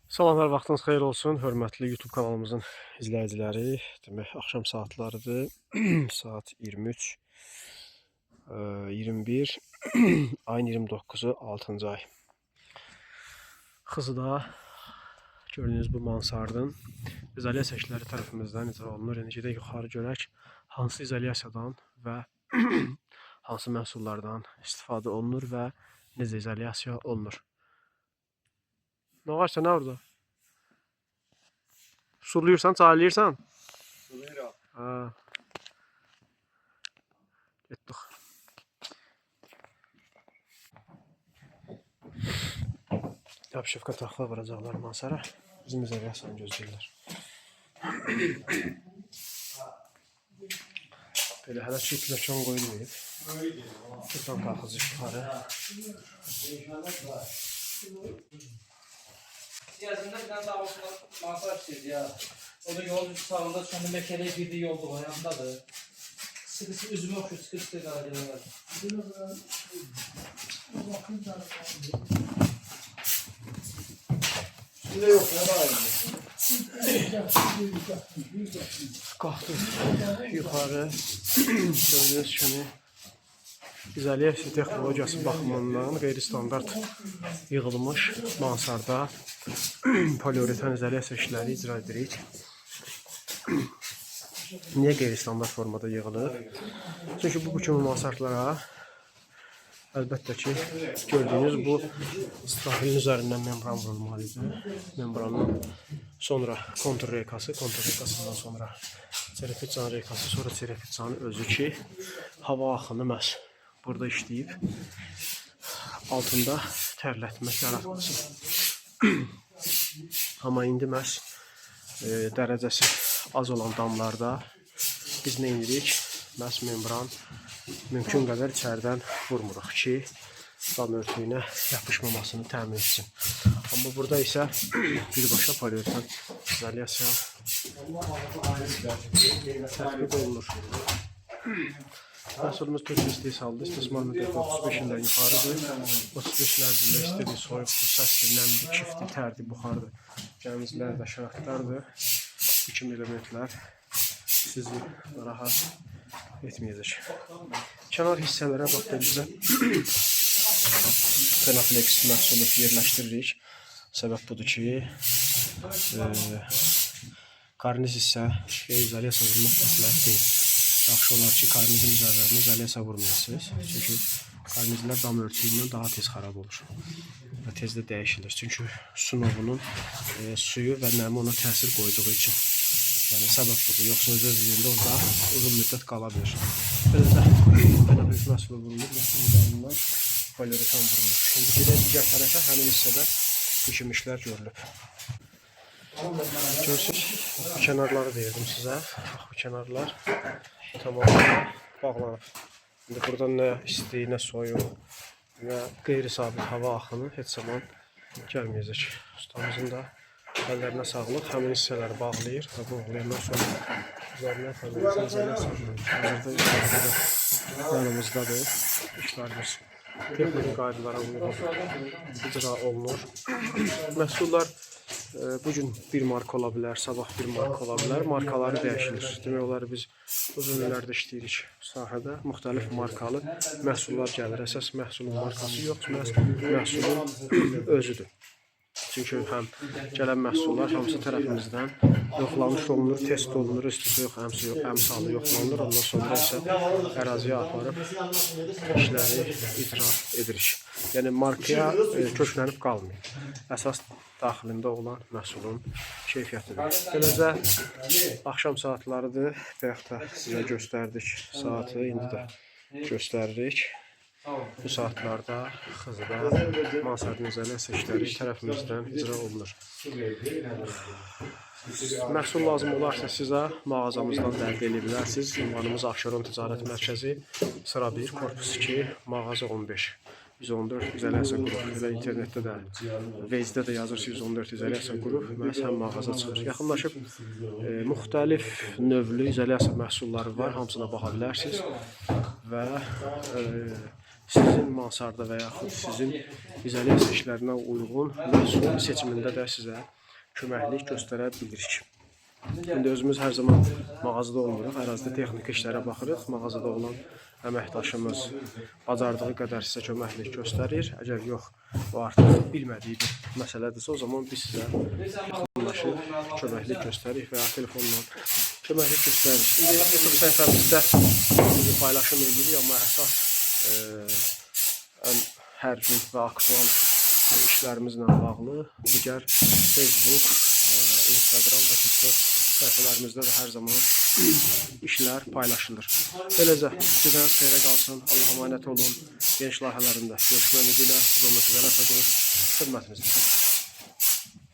Salam, hər vaxtınız xeyir olsun, hörmətli YouTube kanalımızın izləyiciləri. Demək, axşam saatlarıdır. Saat 23, 21, ayın 29-u, 6-cı ay. Xızıda gördüyünüz bu mansardın izolyasiya işləri tərəfimizdən icra olunur. İndi gedək yuxarı görək hansı izolyasiyadan və hansı məhsullardan istifadə olunur və necə izolyasiya olunur. Nə var sən orada? Sulayırsan, çaylayırsan? Sulayıram. Ha. Getdik. Yapışıfka taxla vuracaqlar mansara. Bizim izolyasiyanı gözləyirlər. Belə hələ ki pləkan qoyulmayıb. Buradan qalxacaq yuxarı. Siyasında bir tane daha masa işledi ya. O da yolun sağında sonra mekeleyi girdiği yolda var yanındadır. Sıkı sıkı üzümü okşuyor, sıkı sıkı karacalar. Üstünde yok ne var indi? Qalxdıq yuxarı. Gördüyünüz kimi izolyasiya texnologiyası baxımından qeyri-standart yığılmış mansarda poliuretan izolyasiya işləri icra edirik. Niyə qeyri-standart formada yığılıb? Çünki bu kimi mansardlara əlbəttə ki, gördüyünüz bu strafilin üzərindən membran vurulmalıdır. Membrandan sonra kontur reykası, kontur reykasından sonra çerepitsanın reykası, sonra çerepitsanın özü ki, hava axını məhz burada işləyib altında tərlətmə yaratmasın. Amma indi məhz dərəcəsi az olan damlarda biz nə edirik? Məhz membran mümkün qədər içəridən vurmuruq ki, dam örtüyünə yapışmamasını təmin etsin. Amma burada isə birbaşa poliuretan izolyasiya tətbiq olunur. Məhsulumuz Türkiyə istehsalıdır. İstismar müddəti 35 ildən yuxarıdır. 35 il ərzində istidir, soyuqdur, səsdir, nəmdir, kifdir, tərdir, buxardır. Gəmizlər də şərtlərdir. Bu kimi elementlər sizi narahat etməyəcək. Kənar hissələrə bax beləcə Penaflex məhsulu yerləşdiririk. Səbəb budur ki, karniz hissə izolyasiya vurmaq məsləhət deyil. Yaxşı olar ki, karnizin üzərlərinə izolyasiya vurmayasınız. Çünki karnizlər dam örtüyündən daha tez xarab olur və tez də dəyişilir. Çünki su novunun suyu və nəmi ona təsir qoyduğu üçün. Yəni səbəb budur. Yoxsa öz özlüyündə orada uzun müddət qala bilir. Belə də Penaflex məhsulu vurulur və bunun üzərindən poliuretan vurulur. İndi gedək digər tərəfə, həmin hissədə bu kimi işlər görülüb. Görürsünüz, bax bu kənarları deyirdim sizə. Bax bu kənarlar tamamilə bağlanıb. İndi burada nə isti, nə soyuq, nə qeyri-sabit hava axını heç zaman gəlməyəcək. Ustamızın da əllərinə sağlıq. Həmin hissələri bağlayır və bağlayandan sonra üzərinə poliuretan izolyasiya vurulur. Hazırda yuxarıda yanımızdadır. İşlərimiz texniki qaydalara uyğun icra olunur. Məhsullar bu gün bir marka ola bilər, sabah bir marka ola bilər. Markaları dəyişilir. Demək olar biz uzun illərdir işləyirik sahədə. Müxtəlif markalı məhsullar gəlir. Əsas məhsulun markası yox, məhz məhsulun özüdür. Çünki həm gələn məhsullar hamısı tərəfimizdən yoxlanış olunur, test olunur, üst-üstə yox, həmsi yox, əmsalı yoxlanılır. Ondan sonra isə əraziyə aparıb işləri icra edirik. Yəni markaya köklənib qalmayın. Əsas daxilində olan məhsulun keyfiyyətidir. Beləcə axşam saatlarıdır. Bayaq da sizə göstərdik saatı, indi də göstəririk. Bu saatlarda Xızıda mansardın izolyasiya işləri tərəfimizdən icra olunur. Məhsul lazım olarsa sizə mağazamızdan da əldə edə bilərsiniz. Ünvanımız Abşeron Ticarət Mərkəzi, sıra 1, korpus 2, mağaza 15. 114 izolyasiya qrup. Elə internetdə də, Waze-də də yazırsınız 114 izolyasiya qrup, məhz həm mağaza çıxır. Yaxınlaşıb müxtəlif növlü izolyasiya məhsulları var, hamısına baxa bilərsiniz və sizin mansarda və yaxud sizin izolyasiya işlərinə uyğun məhsul seçimində də sizə köməklik göstərə bilirik. İndi özümüz hər zaman mağazada olmuruq, ərazidə texniki işlərə baxırıq. Mağazada olan əməkdaşımız bacardığı qədər sizə köməklik göstərir. Əgər yox, o artıq bilmədiyi bir məsələdirsə, o zaman biz sizə yaxınlaşıb köməklik göstəririk və ya telefonla köməklik göstəririk. İndi YouTube səhifəmizdə indi paylaşım edirik, amma əsas ən hər gün və aktual işlərimizlə bağlı digər Facebook, Instagram və TikTok səhifələrimizdə də hər zaman işlər paylaşılır. Beləcə, sizdən xeyrə qalsın. Allah'a əmanət olun. Geniş layihələrimdə görüşmək ümidi ilə Zomet Qrup xidmətinizdə.